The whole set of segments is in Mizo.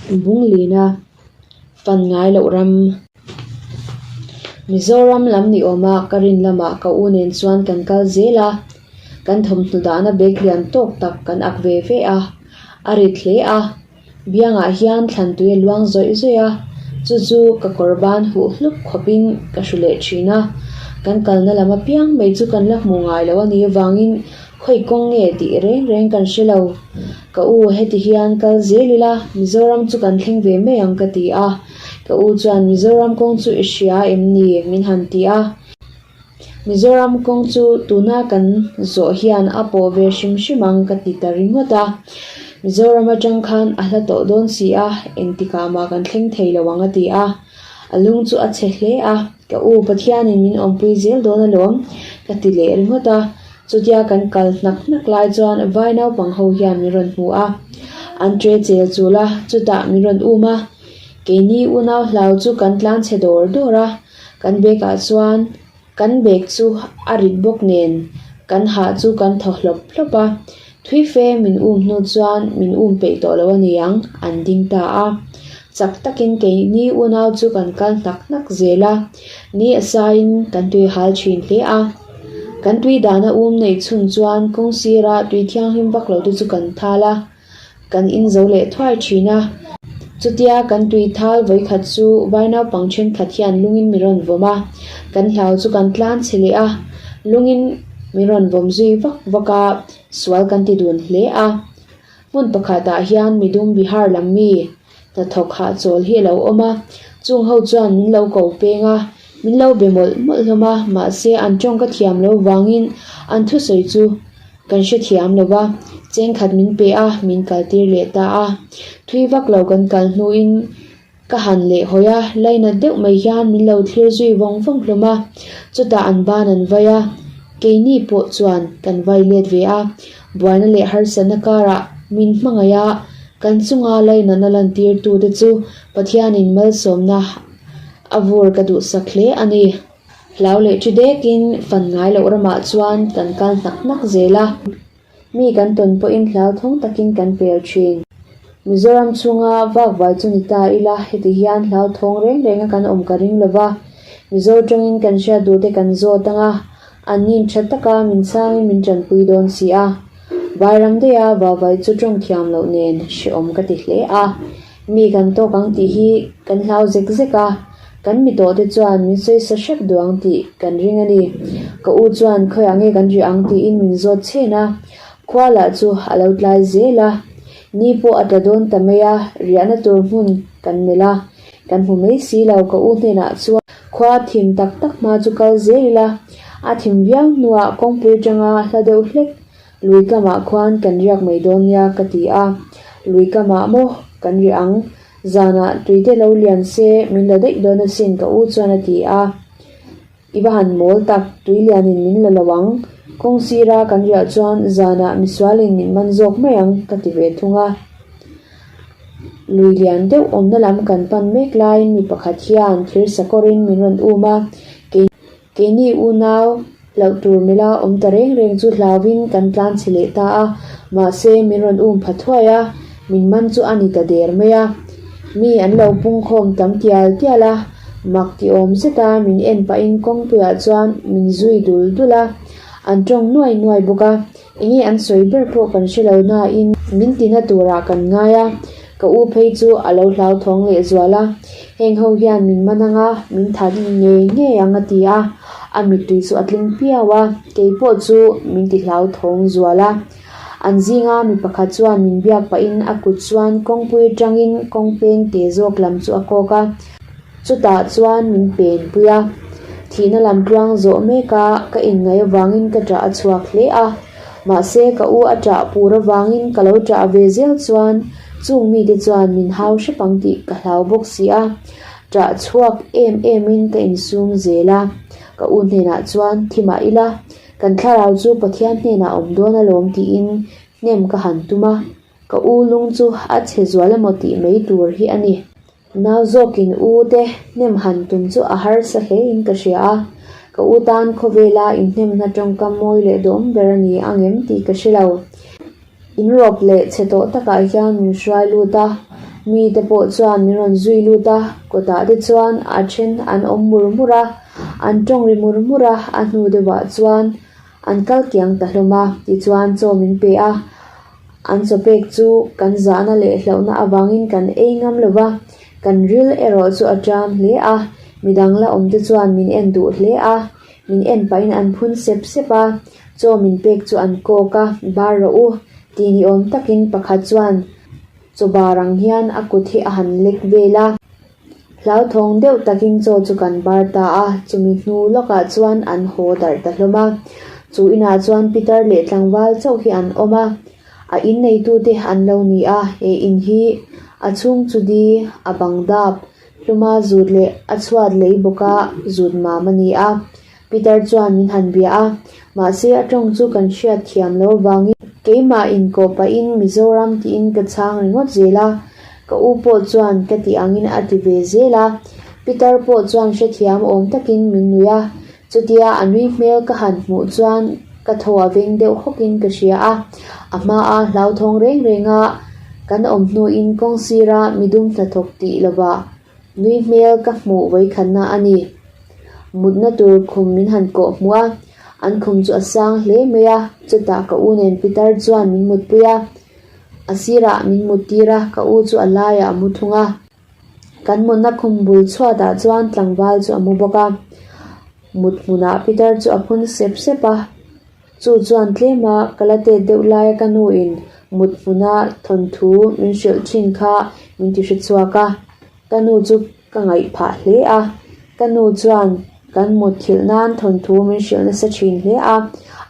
Bunglina fan ngai loh ram. Mizoram lam ni awma ka rin lamah ka u nen chuan kan kal zel a, kan thawmhnaw dahna bag lian tawk tak kan ak ve ve a, a rit hle a, biangah hian thlan tui a luang zawih zawih a, chu chu ka kawr ban huh hlup khawpin ka hru leh thin a, kan kalna lam apiang mai chu kan la hmu ngai lo a nih avangin Khawi kawng nge tih reng reng kan hre lo. Ka u heti hian kal zel ila Mizoram chu kan thleng ve mai ang ka ti a. Ka u chuan Mizoram kawng chu i hria em ni min han ti a. Mizoram kawng chu tuna kan zawh hian a pawh ve hrim hrim ang ka ti ta ringawt a. Mizoram atang khan a hla tawh dawn si a, engtikah mah kan thleng thei lo ang a ti a. A lung chu a chhe hle a. Ka u Pathianin min awmpui zel dawn alawm ka ti leh ringawt a. Chutia kan kal hnak hnak lai chuan vai naupang ho hian min rawn hmu a, an tre chel chul a, chutah min rawn um a. Keini unau hlau chu kan tlan chhe dawr dawr a, kan bag ah chuan kan bag chu a rit bawk nen kan hah chu kan thaw hlawp hlawp a. Thui fe min um hnu chuan min um peih tawh lo a ni ang, an ding ta a. Chak takin keini unau chu kan kal hnak hnak zel a, ni a saiin kan tui hal thin hle a. Kan tui dahna um neih chhun chuan kawng sira tui thianghlim vak lo te chu kan thal a, kan in zo leh thuai thin a. Chutia kan tui thal vawikhat chu vai naupang thenkhat hian lungin mi rawn vawm a, kan hlau chu kan tlan chhe leh a, lungin mi rawn vawm zui vak vak a, sual kan ti dun hle a. Hmun pakhatah hian midum Bihar lam mi hnathawk hahchawl hi a lo awm a, chung ho chuan min lo ko peng a, min lo be mawlh mawlh hlawm a, mahse an tawng ka thiam lo vangin an thusawi chu kan hrethiam lo va, chengkhat min pe a, min kaltir leh ta a. Thui vak lo kan kal hnuin ka han leh hawi a, lainat deuh mai hian min lo thlir zui vawng vawng hlawm a, chutah an ban an vai a, keini pawh chuan kan vai let ve a, buaina leh harsatna karah min hmangaih a, kan chunga lainatna lantirtu te chu Pathianin malsawmna a vur ka duhsak hle a ni. Hlau leh thi dekin fan ngai loh ramah chuan kan kal hnak hnak zel a. Mi kan tawn pawhin hlauthawng takin kan pel thin. Mizoram chhunga vakvai chu ni ta ila, heti hian hlauthawng reng renga kan awm ka ring lova, Mizo tawngin kan hriat duh te kan zawt anga, an nin tha taka min changin min tanpui dawn si a. Vairam daiha vavai chu tawng thiam loh nen hrehawm ka ti hle a. Mi kan tawk ang tih hi kan hlau zek zek a, kan mi tawh te chuan min sawi sa hrep duh ang tih kan ring a ni. Ka u chuan khawiah nge kan rih ang tiin min zawt chhen a, khua lah chu a lo tlai zel a, ni pawh a tla dawn ta mai a, riahna tur hmun kan melh a, kan hmu mai si lo ka u hnenah chuan khua thim tak tak hma chu kal zel ila, a thim viau hnuah kawngpui atanga hla deuh hlek Lui kamah khuan kan riak mai dawn nia ka ti a, lui kamah maw kan riah ang, zanah tuite lo lian se min la daih dawn asin ka u chuan a ti a, I va han mawl tak, tui lianin min la lo ang, kawng sira kan riah chuan zanah misualin min man zawk mai ang ka ti ve thung a. Lui lian deuh awmna lam kan pan mek laiin mi pakhat hian thir sakawrin min rawn um a, kei Keini unau hlauh tur mila awm ta reng reng chu hlauvin kan tlan chhe leh ta a, mahse min rawn um pha thuai a, min man chu a ni ta der mai a. Mi an lo pungkhawm tam tial tial a, mak ti awm zeta min en pahin kawngpuiah chuan min zui dul dul a, an tawng nuai nuai bawk a. Enge an sawi ber pawh kan hre lo nain min tina turah kan ngai a, ka u phei chu a lo hlauthawng leh zual a, heng ho hian min man ang a, min that ngei ngei ang a ti a, a mittui chu a tling piau a, kei pawh chu min ti hlauthawng zual a. An zinga mi pakhat chuan min biak pahin a kut chuan kawngpui atangin kawngpeng te zawk lam chu a kawk a, Chutah chuan min pen pui a, thihna lam tluang zawh mek a, ka inngaih avangin ka ṭah a chhuak hle a. Mahse ka u a ṭah pur avangin ka lo ṭah ve zel chuan chung mite chuan min hau hrep ang tih ka hlau bawk si a. Ṭah chhuak em emin ka insum zel a, ka u hnenah chuan thi mah ila, kan thlarau chu Pathian hnenah awm dawn alawm tiin hnem ka han tum a, ka u lung chu a chhe zual emaw tih mai tur hi a ni. Nau zawkin u te hnem han tum chu a harsa hle in ka hria a, ka u tan khawvela inhnemna tawngkam mawi leh duhawm ber a ni angem tih ka hre lo. In rawp leh chhe tawh takah hian min hruai lut a, Mite pawh chuan min rawn zui lut a, kawtah te chuan a then an awm mur mur a, an tawng ri mur mur a, a hnu deuhah chuan an kal kiang ta hlawm a, tichuan chaw min pe a, an chaw pek chu kan zahna leh hlauhna avangin kan ei ngam lo va, kan ril erawh chu a ṭam hle a, midang la awm te chuan min en duh hle a, min en pahin an phun sep sep a, chaw min pek chu an kawk a, bar rawh u tih ni awm takin pakhat chuan Chaw bar ang hian a kut hi a han lek vel a, hlauthawng deuh takin chaw chu kan bar ta a, chumi hnu lawkah chuan an haw darh ta hlawm a. Chu inah chuan Peter leh tlangval chauh hi an awm a, a inneitute an lo ni a, he in hi a chhung chu di, a bang dap, hluma zut leh a chhuat lei bawka zut mam a ni a. Peter chuan min han bia a, mahse a tawng chu kan hriat thiam lo avangin keimah inkawh pahin Mizoram tiin ka chhang ringawt zel a, ka u pawh chuan ka tih angin a ti ve zel a, Peter pawh chuan hrethiam awm takin min nui a, chutia a nui hmel ka han hmuh chuan ka thaw a veng deuh hawkin ka hria a, a hmaa hlauthawng reng renga kan awm hnuin kawng sira midum hnathawk tih lovah Nui hmel ka hmuh vawikhatna a ni. Mutna tur khum min han kawh hmuh a, an khum chu a sang hle mai a, chutah ka u nen Pitar chuan min mutpui a, a sirah min muttir a, ka u chu a laiah a mu thung a. Kan mutna khum bul chhuatah chuan tlangval chu a mu bawk a, mut hmunah Pitar chu a phun sep sep a. Chu chuan tlema ka la tet deuh laia ka nuin mut hmuna thawnthu min hrilh thin kha min ti hre chhuak a, ka nu chu ka ngaih phah hle a, ka nu chuan kan mut thilh nan thawnthu min hrilh nasa thin hle a,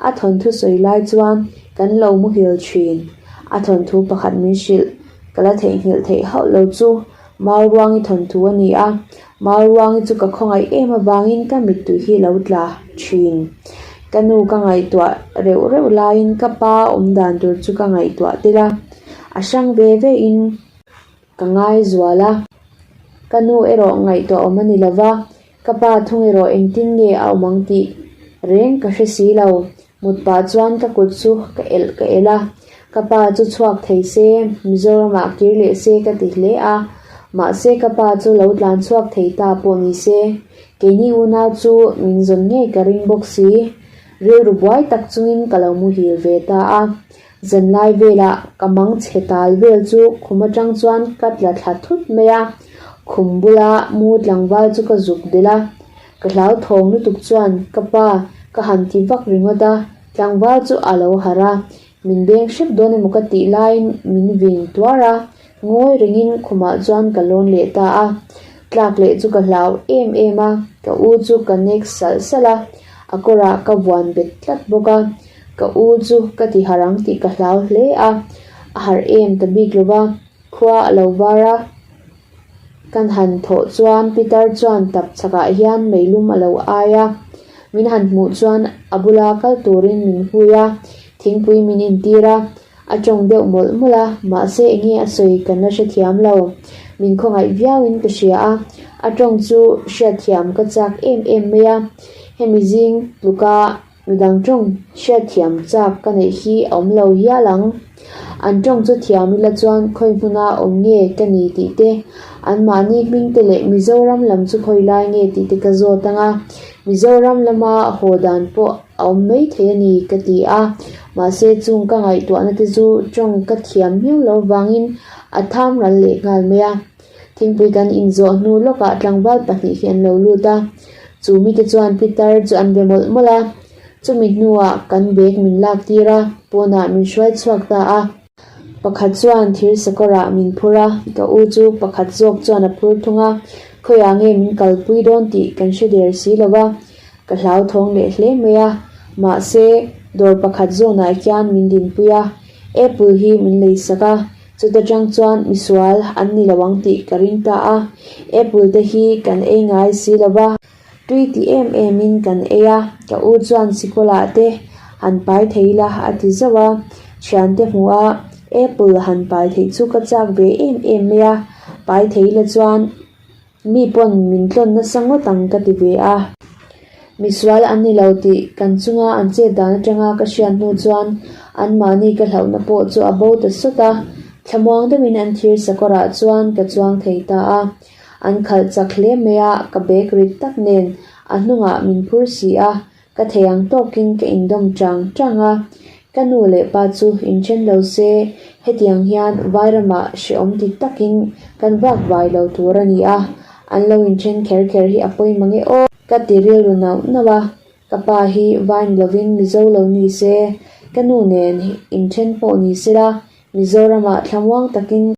a thawnthu sawi lai chuan kan lo muhil thin. A thawnthu pakhat min hrilh ka la theihnghilh theih hauh lo chu Mauruangi thawnthu a ni a, Mauruangi chu ka khawngaih em avangin ka mittui hi lo tla thin. Ka nu ka ngaihtuah reuh reuh laiin ka pa awm dan tur chu ka ngaihtuah tel a, a hrang ve ve in ka ngai zual a. Ka nu erawh ngaihtuah awm a ni lo va, ka pa thung erawh engtin nge a awm ang tih reng ka hre si lo. Mut pah chuan ka kut chu ka elh ka elh a, ka pa chu chhuak thei se, Mizoramah kir leh se ka ti hle a, mahse ka pa chu lo tlan chhuak thei ta pawh ni se, keini unau chu min zawn ngei ka ring bawk si, rilru buai tak chungin ka lo muhil ve ta a, zanlai velah ka mang chhe tal vel chu khum atang chuan ka tla thla thut mai a, khum bula mu tlangval chu ka zuk delh a. Ka hlauthawng lutuk chuan ka pa ka han ti vak ringawt a, tlangval chu a lo harh a, min beng hrep dawn emaw ka tih laiin min vin tuar a, ngawi rengin khumah chuan ka lawn leh ta a, tlak leh chu ka hlau em em a, ka u chu ka nek salh salh a, a kawrah ka vuan bet tlat bawk a, ka u chu ka ti harh ang tih ka hlau hle a, a harh em ta bik lo va, khua a lo var a. Kan han thawh chuan Peter chuan tap chhakah hian meilum a lo ai a, min han hmuh chuan a bula kal turin min hui a, thingpui min intir a, a tawng deuh mawlh mawlh a, mahse enge a sawi kan la hrethiam lo. Min khawngaih viauin ka hria a, a tawng chu hriatthiam ka chak em em mai a, hemi zing tluka Midang tawng hriatthiam chak ka neih hi a awm lo hial ang. An tawng chu thiam ila chuan khawi hmuna awm nge ka ni tih te, anmahni hming te leh Mizoram lam chu khawi lai nge tih te ka zawt ang a, Mizoram lama haw dan pawh a awm mai thei a ni ka ti a, mahse chung ka ngaihtuahna te chu tawng ka thiam miau lo vangin a tham ral leh nghal mai a. Thingpui kan inzawh hnu lawkah tlangval pahnih hi an lo lut a, chu mite chuan Peter chu an be mawlh mawlh a, chumi hnuah kan bag min lak tir a, pawnah min hruai chhuak ta a. Pakhat chuan thir sakawrah min phur a, ka u chu pakhat zawk chuan a phur thung a, khawiah nge min kalpui dawn tih kan hre der si lo va, ka hlauthawng leh hle mai a, mahse dawr pakhat zawnah hian min dinpui a, apple hi min leisak a. Chuta tang chuan misual an ni lo ang tih ka ring ta a, apple te hi kan ei ngai si lo va, tui ti em em in kan ei a, ka u chuan sikawlah te han pai thei ila a ti zauh a, thiante hmuh a apple han pai theih chu ka chak ve em em mai a, pai thei ila chuan Mi pawn min tlawn nasa ngawt ang ka ti ve a. Misual an ni lo tih kan chunga an chet dan atanga ka hriat hnu chuan anmahni ka hlauhna pawh chu a bo ta sawt a. Thlamuang deuhin an thir sakawrah chuan ka chuang thei ta a. An khalh chak hle mai a, ka bag rit tak nen a hnungah min phur si a, ka thei ang tawkin ka indawm chang chang a. Ka nu leh pa chu inthen lo se, hetiang hian Vairamah hrehawm ti takin kan vak vai lo tur a ni a, an lo inthen kher kher hi a pawi mange aw. Ka ti rilru nauh nauh a, Ka pa hi vai ni lovin Mizo lo ni se, ka nu nen inthen pawh ni sela, Mizoramah thlamuang takin.